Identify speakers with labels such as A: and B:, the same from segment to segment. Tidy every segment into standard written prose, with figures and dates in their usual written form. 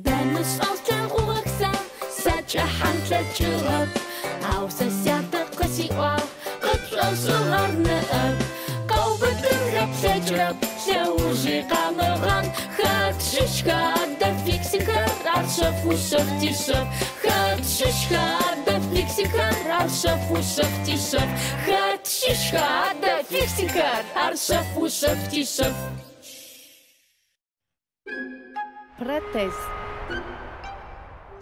A: Бэмышӏэу слъэгъугъэх сэ, сакӏэхьан слъэкӏыгъэп. Ау сэ сятэ къысиӏуагъ, къыпшӏошӏыгъэр ныӏэп. Къэубытынхэ плъэкӏырэп, лъэужи къамыгъан. Хэт щыщха адэ фиксикхэр, ар шъэф ушъэф тишъэф. Хэт щыщха адэ фиксикхэр, ар шъэф ушъэф тишъэф. Хэт щыщха адэ фиксикхэр, ар шъэф ушъэф тишъэф.
B: Протез.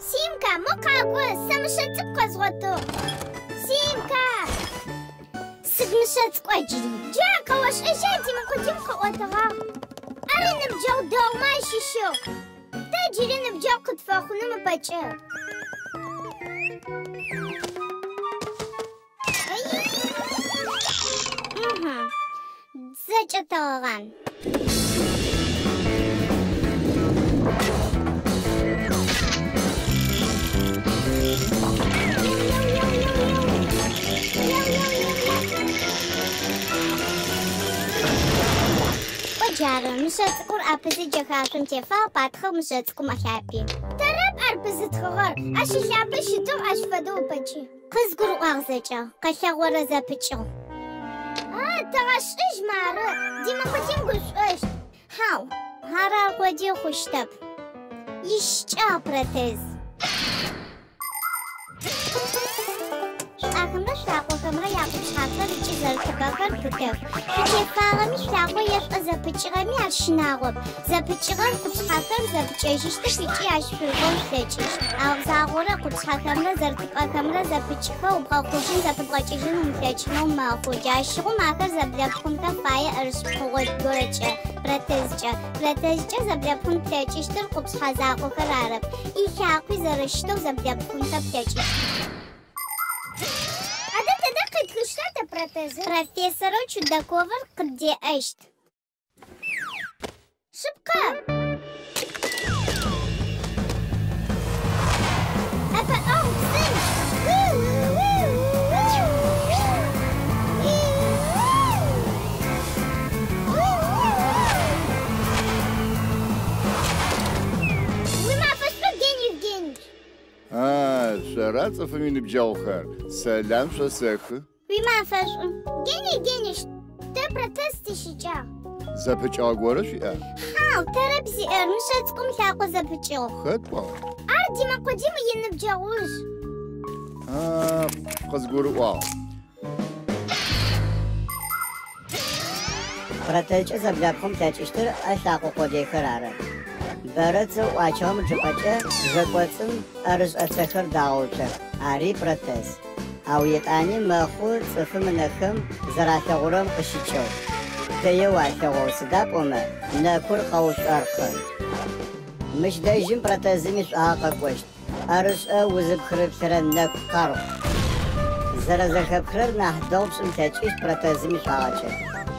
C: Симка, мо къакӏо, сэ мышъэ цӏыкӏу къэзгъотыгъ. Симка! Сыд мышъэ цӏыкӏуа джыри? Джа къэошӏэжьа Димэ Къудим къыӏотэгъагъ. Ар ныбджэгъу дэгъумэ ащыщыгъ. Тэ джыри ныбджэгъу къытфэхъуным ыпэкӏэ. Зэкӏэ тэгъэгъан. Кӏо джары, мышъэ цӏыкӏур ӏэпызы джэхашъом тефагъ, патхъыгъ мышъэ цӏыкӏум ылъапи. Тэрэп ар пызытхъыгъэр, ащ ылъапэ щытыгъ ащ фэдэу ыпэкӏи. Къызгурыӏуагъ зэкӏэ, къэлъэгъорэ зэпыкӏыгъ. А, тэгъэшӏыжь мары, Димэ Къудим гушӏощт. Хьау, ар аркъодые хъущтэп. Ищыкӏагъ протез. Шъуӏэхэмрэ шъулъакъохэмрэ якъупшъхьэхэр ыкӏи зэрытыпӏэхэр пытэх. Шъутефагъэми шъулъакъо е шъуӏэ зэпыкӏыгъэми ар щынагъоп. Зэпыкӏыгъэр къупшъхьэхэр зэпыкӏэжьыщтых ыкӏи ащ шъурыкӏон шъулъэкӏыщт. Ау загъорэ къупшъхьэхэмрэ зэрытыпӏэхэмрэ зэпыкӏхэу бгъэхъужьын зэпыбгъэкӏыжьын умылъэкӏынэу мэхъу. Джащыгъум ахэр зэблэпхъунхэ фае ӏэрышӏ пкъыгъо горэкӏэ, протезкӏэ. Протезкӏэ зэблэпхъун плъэкӏыщтыр къупшъхьэ закъохэр арэп. Илъакъуи зэрэщытэу зэблэпхъунхэ плъэкӏыщт. Адэ тэдэ къитхыщта тэ протезыр? Профессорэу Чудаковыр къыддеӏэщт. Шъыпкъэ! ӏэпыӏэгъу псынкӏ! Уимафэ шӏу, Гений Евгеньевич!
D: А, шъора цӏыфым иныбджэгъухэр, сэлам шъосэхы.
C: Уимафэ шӏу, Гений Евгеньевич, тэ протез тищыкӏагъ.
D: Зэпыкӏыгъэ горэ шъуиӏа?
C: Хьау, тэрэп зиӏэр, мышъэ цӏыкӏум лъакъо зэпыкӏыгъ.
D: Хэт пӏуагъ?
C: Ар Димэ Къудим иныбджэгъужъ.
D: А, къызгурыӏуагъ.
E: Протезкӏэ зэблэпхъун плъэкӏыщтыр ӏэ лъакъо къодыехэр ары. Бэрэ цэу ӏуачыгъэм ычӏыпӏэкӏэ жэкӏоцӏым ӏэрышӏэ цэхэр дагъэуцох. Ари протез. Ау етӏани мэхъу цӏыфым ынэхэм зэралъэгъурэм къыщыкӏэу. Дэеу алъэгъоу, сыда пӏомэ нэкур къэушӏоркъы. Мыщ дэжьым протезым ишӏуагъэ къэкӏощт. ӏэрышӏэ узыпхырыплъырэ нэку къаргъу. Зэрэзэхэпхырэр нахь дэгъу пшӏын плъэкӏыщт протезым ишӏуагъэкӏэ.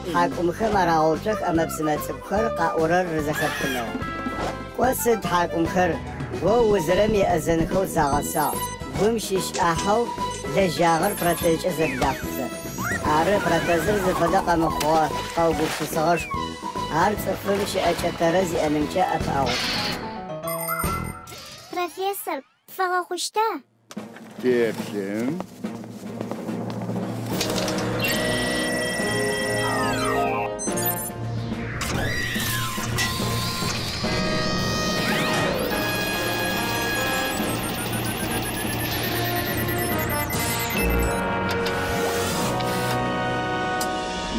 E: Тхьакӏумхэм арагъэуцох ӏэмэ-псымэ цӏыкӏухэр къаӏорэр рызэхэпхынэу. Кӏо сыд тхьакӏумхэр, гоу узырэм еӏэзэнхэу загъэсагъ, гум щыщ ӏахьэу лэжьагъэр протезкӏэ зэблахъузэ. Ары протезыр зыфэдэ къэмыхъугъэ къэугупшысыгъэшху. Ар цӏыфым щыӏэкӏэ тэрэз иӏэнымкӏэ ӏэпыӏэгъушӏу.
C: Профессор, пфэгъэхъущта?
D: Теплъын.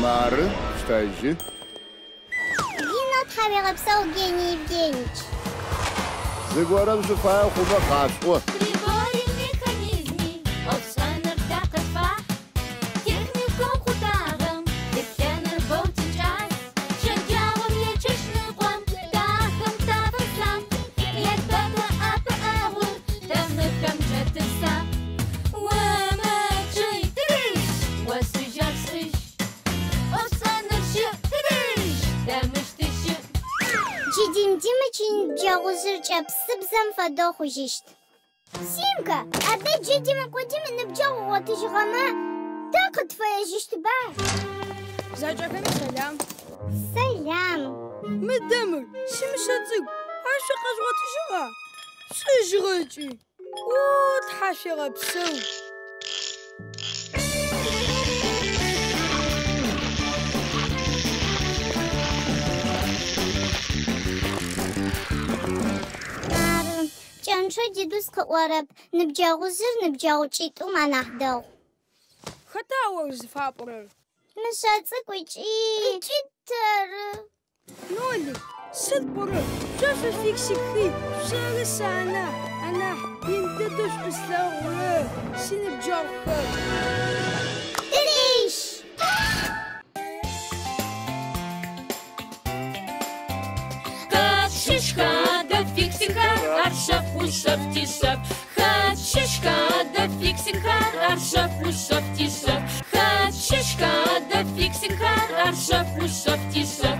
D: Мары, штэжьы.
C: Инэу тхьауегъэпсэу, Гений Евгеньевич.
D: Зыгорэм шъуфае хъумэ къашъуӏо.
A: Прибори, механизми, ӏофшӏэныр тэ къытфахь. Техникэу хъутагъэм теплъэныр боу тикӏас. Щэджагъом е чэщныкъом тэ ахэм тафэсакъ. Етбэты ӏэпыӏэгъур тэ мыхэмкӏэ тысакъ. Умычъый, тыдыжь, осыжь ар шӏыжь. ӏофшӏэныр щыӏ, тыдыжь, тэ мыщ тыщыӏ.
C: Джы Дим Димыч иныбджэгъужъыр кӏэпсыбзэм фэдэу хъужьыщт. Симка, адэ джы Димэ Къудим иныбджэгъу ыгъотыжьыгъэмэ, тэ къытфэежьыщтыба?
F: Зэкӏэхэми сэлам.
C: Сэлам.
F: Мыдэ мыр, симышъэ цӏыкӏу, ар шъо къэжъугъотыжьыгъа? Шӏэжьыгъэ ыкӏи. О, тхьашъуегъэпсэу.
C: Ары, пкӏэнчъэу Дидус къыӏорэп, ныбджэгъужъыр ныбджэгъукӏитӏум анахь дэгъу.
F: Хэта о зыфапӏорэр?
C: Мышъэ цӏыкӏу ыкӏи... Ыкӏи тэры.
F: Нолик, сыд пӏорэр? Шъо шъуфиксикхи, шъоры сэ анахь, анахь ин дэдэу шӏу слъэгъурэр, синыбджэгъухэр.
C: Тырищ!
A: Хэт щыщха адэ фиксикхэр, ар шъэф ушъэф тишъэф. Хэт щыщха адэ фиксикхэр, ар шъэф ушъэф тишъэф. Хэт щыщха адэ фиксикхэр, ар шъэф ушъэф тишъэф.